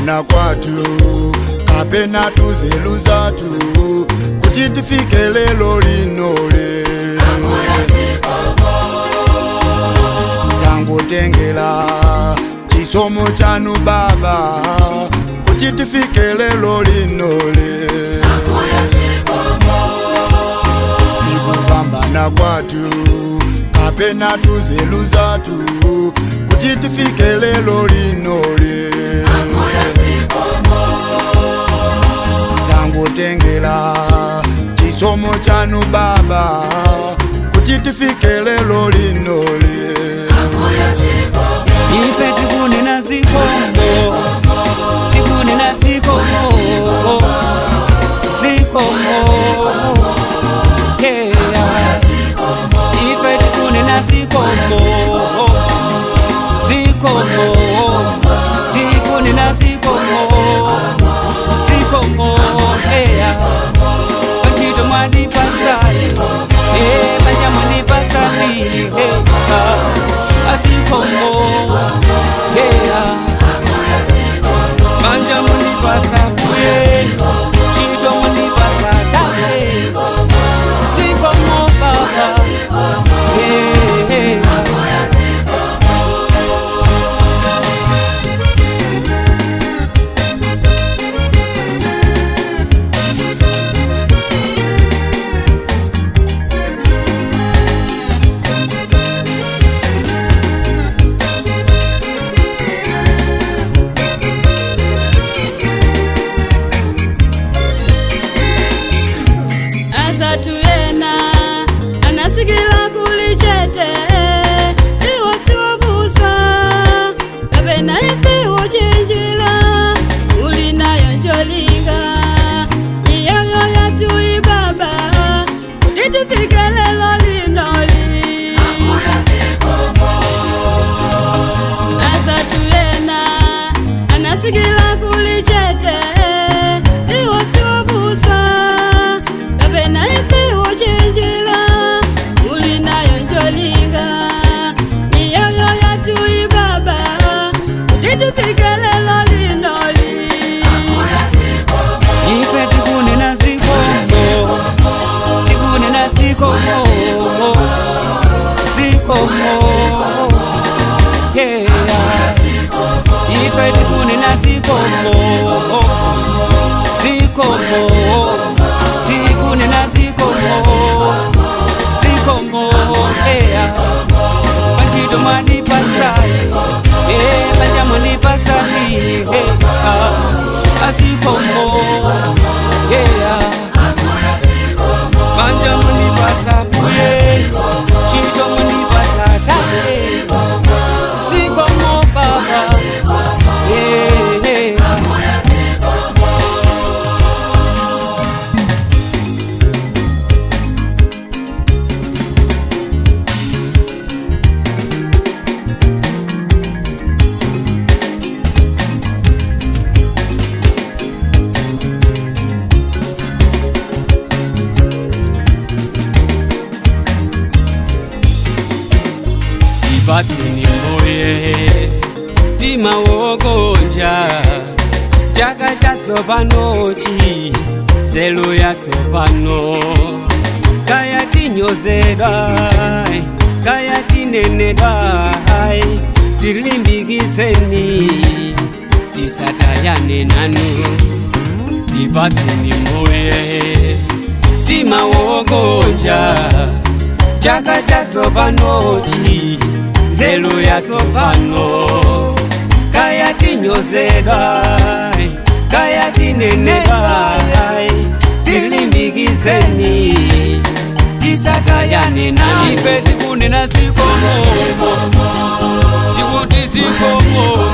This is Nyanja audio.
Sikupambana kwathu kapena nzeru zathu kuti tifike lero linoli. Zangotengera chisomo chanu Baba kuti tifike lero linoli. Sikupambana kwathu kapena nzeru zathu kuti tifike lero linoli. Zangotengera chisomo chanu Baba kuti tifike lero linoli. Ife tikunena zikomo, tikunena zikomo, zikomo, yeah. Ife tikunena zikomo, zikomo, tikunena zikomo, zikomo, yeah. Pachito mwandipatsa, banja mwandipatsa, azikomo, yeah. Banja mwandipatsa kuye, chito mwandipatsa tate, zikomo Baba, yeah. Azatuyena anasikila kuli chete, iwo siwobusa kapena ife uchinjila uli nayo njolinga iyoyo yatui Baba kuti tifike lelo linoli. Azatuyena anasikila kuli chete, iwo siwobusa kapena ife uchinjila uli nayo njolinga iyoyo yatui Baba kuti tifike lelo linoli. Ife tikunena zikomo, tikunena zikomo, zikomo, yeah. Ife tikunena zikomo, zikomo, tikunena zikomo, zikomo, yeah. Pachito mwandipatsa, banja mwandipatsa, azikomo, yeah. Banja mwandipatsa buye, chito mwandipatsa tate, zikomo Baba, yeah. Ipatseni mboye mtima wogonja, chaka chatsopanochi, nzeru yatsopano, kaya tinyozedwa, kaya tinenedwa, tilimbikitseni tisatayane nanu. Ipatseni mboye mtima wogonja, chaka chatsopanochi, nzeru yatsopano, kaya tinyozedwa, kaya tinenedwa, tilimbikitseni tisatayane nanu. Ife tikunena zikomo, tikuti zikomo.